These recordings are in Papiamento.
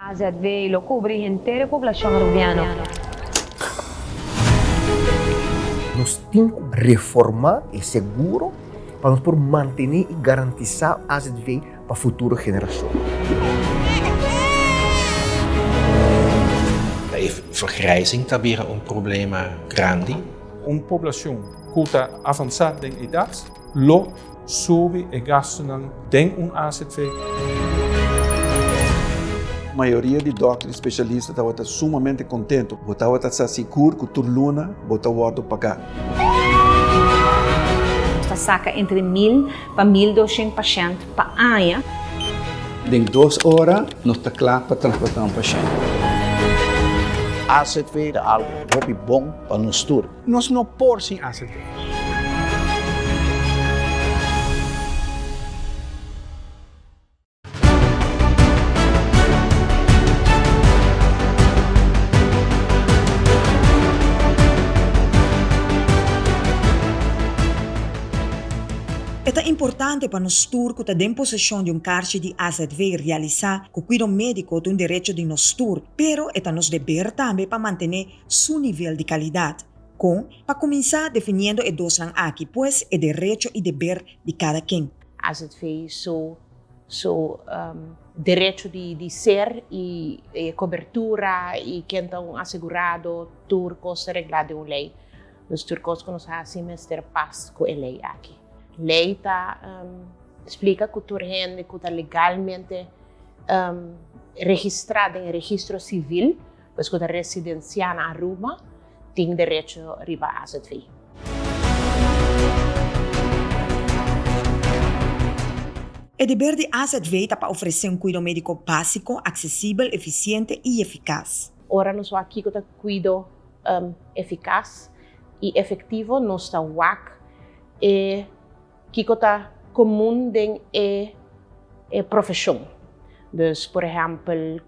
AZV lo cubri henter e poblacion Arubiano. Nos tin cu reforma e seguro pa nos por mantene y garantisa AZV pa futuro generacion. E vergrijzing ta bira un problema grandi. Un poblacion cu ta avansa den edad lo Subi e gastunan den un azv. Mayoria di dòkter i spesialista tabata sumamente kontentu. Bo tabata sa sigur ku tur luna bo ta wòrdu pagá. Nos ta saka entre mil pa 1200 pashènt pa aña. Den dos ora nos ta kla pa transportá un pashènt. Azv ta algu hopi bon pa nos tur. Nos no por sin azv. E ta importante pa nos tur ku ta den poseshon di un karchi di azv realisá ku kuido médiko ta un derecho di nos tur, pero e ta nos deber tambe pa mantené su nivel di kalidat. Kon? Pa kuminsá definiendo e dosnan aki, pues e derecho i deber di kada ken. Azv su su derecho di di ser i e kobertura i ken ta un asegurado tur kos ta reglá den un lei. Dus tur kos ku nos hasi mester pas ku e lei aki. Lei ta splika ku tur hende ku ta legalmente registrá den e registro sivil Pues cu ta residencia na Aruba tin derecho riba azv. E deber di azv ta pa ofrece un cuido medico basico, accesibel, eficiente y eficaz. Ora nos wak kico ta cuido eficaz y efectivo nos ta wak e kico ta comun den e profesion. Dus por ehempel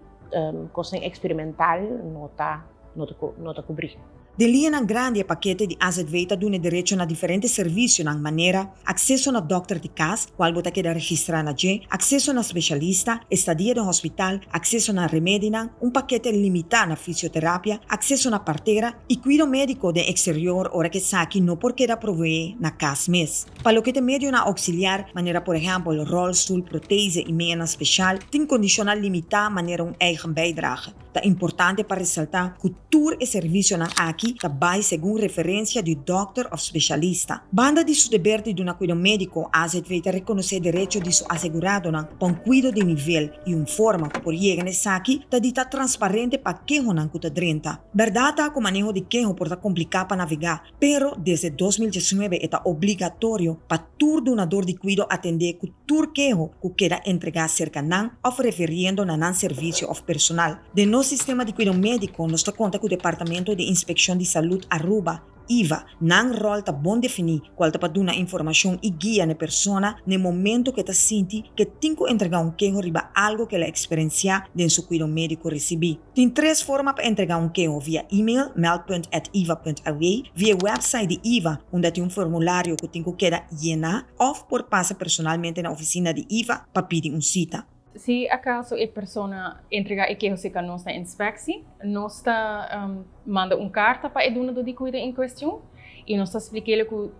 cosnan experimental no ta no ta cubri. Den liñanan grandi e pakete di azv ta duna e derecho na diferente servicionan manera, acceso na dokter di cas, cual bo ta keda registra na dje, acceso na specialista, estadia den hospital, acceso na remedinan, un pakete limita na fisioterapia, acceso na partera, y cuido medico den exterior ora cu esaki no por keda proveé na cas mes. Pa loke ta medionan auxiliar, manera por ehempel rolstoel, protese y meanan special, tin condicionnan limita manera un eigen bijdrage. Ta importante pa resalta cu tur e servicionan aki ta bay segun referencia di dokter of specialista. Banda di su deber di duna cuido medico, AZV ta reconoce derecho di su aseguradonan pa un cuido di nivel y un forma cu por yega na esaki ta di ta transparente pa kehonan cu ta drenta. Berdad ta cu maneho di keho por ta complica pa navega, pero desde 2019 e ta obligatorio pa tur dunador di cuido atende cu tur keho cu keda entrega cerca nan of referiendo na nan servicio of personal. Den nos sistema di cuido medico nos ta conta cu Departamento di Inspeccion di Salud Aruba, IVA. Nan rol ta bon defini, cual ta pa duna informacion y guia n'e persona n'e momento cu e ta sinti cu e tin cu entrega un keho riba algo cu el a experencia den su cuido medico ricibi. Tin tres forma pa entrega un keho, via email, meldpunt@iva.aw, via e website di iva, unda tin un formulario cu tin cu keda yena, of por pasa personalmente na oficina di iva pa pidi un cita. Si acaso e persona entrega e keho cerca nos na inspectie, nos ta manda un carta pa e dunador di cuido en cuestion y nos ta splik'ele cu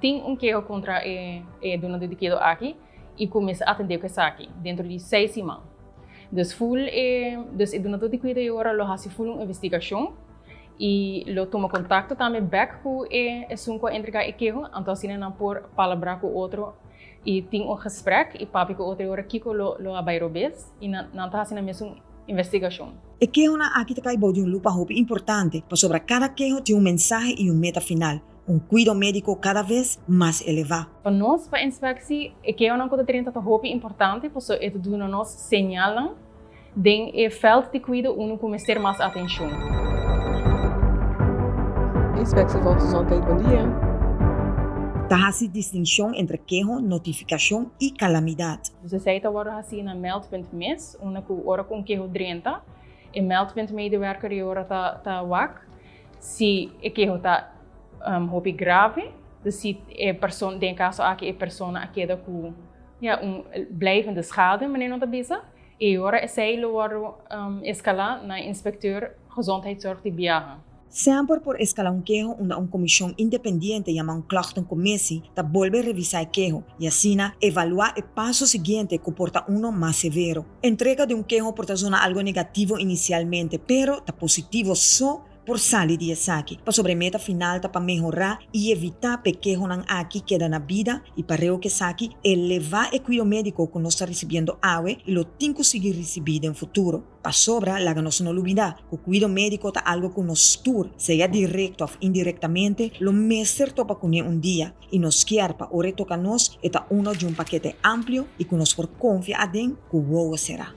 tin un keho contra e dunador di cuido aki y cu mester atende cu esaki dentro di seis siman. Dus full e dus e dunador di cuido e ora lo haci full un investigacion y lo tuma contacto tambe bek cu e esun cu a entrega e keho, anto asina nan por palabra cu otro y tin un gesprek y papia cu otro e ora kico lo lo a bay robes y nan nan ta haci nan mesun investigacion. E kehonan aki ta kai bou di un lupa hopi importante, pasobra kada keho tin un mensahe y un meta final, un kuido médiko kada ves mas elevá. Pa nos, pa inspectie, e kehonan ku ta drenta ta hopi importante pasobra e ta duna nos señalnan den e veld di kuido unu ku mester mas atenshon. Inspectie Volksgezondheid, bon dia. Ta hasi distinshon entre keho, notifikashon i kalamidat. Dus esei ta wòrdu hasí na meldpunt mes, unda ku ora ku un keho drenta, e meldpuntmedewerker e ora ta ta wak si e keho ta hopi grave, dus si e persoon, den e kaso aki e persona a keda ku ya un blijvende schade, manera nan ta bisa. I ora esei lo wòrdu eskalá na Inspecteur Gezondheidszorg di biaha. Semper por eskalá un keho unda un komishon independiente yamá un klachtenkommissie ta bolbe revisá e keho i asina evaluá e paso siguiente ku por ta uno mas severo. Entrega di un keho por ta zona algo negativo inisialmente, pero ta positivo so por sali di esaki, pasobra e meta final ta pa mehorá i evitá p'e kehonan aki keda na bida i pareu ku esaki elevá e kuido médiko ku nos ta risibiendo awe i lo tin ku sigui risibí den futuro. Pasobra laga nos no lubidá ku kuido médiko ta algu ku nos tur, sea direkto òf indirektamente, lo mester topa kuné un dia i nos kier pa ora e toka nos e ta uno di un pakete amplio i ku nos por konfia aden ku wowo será.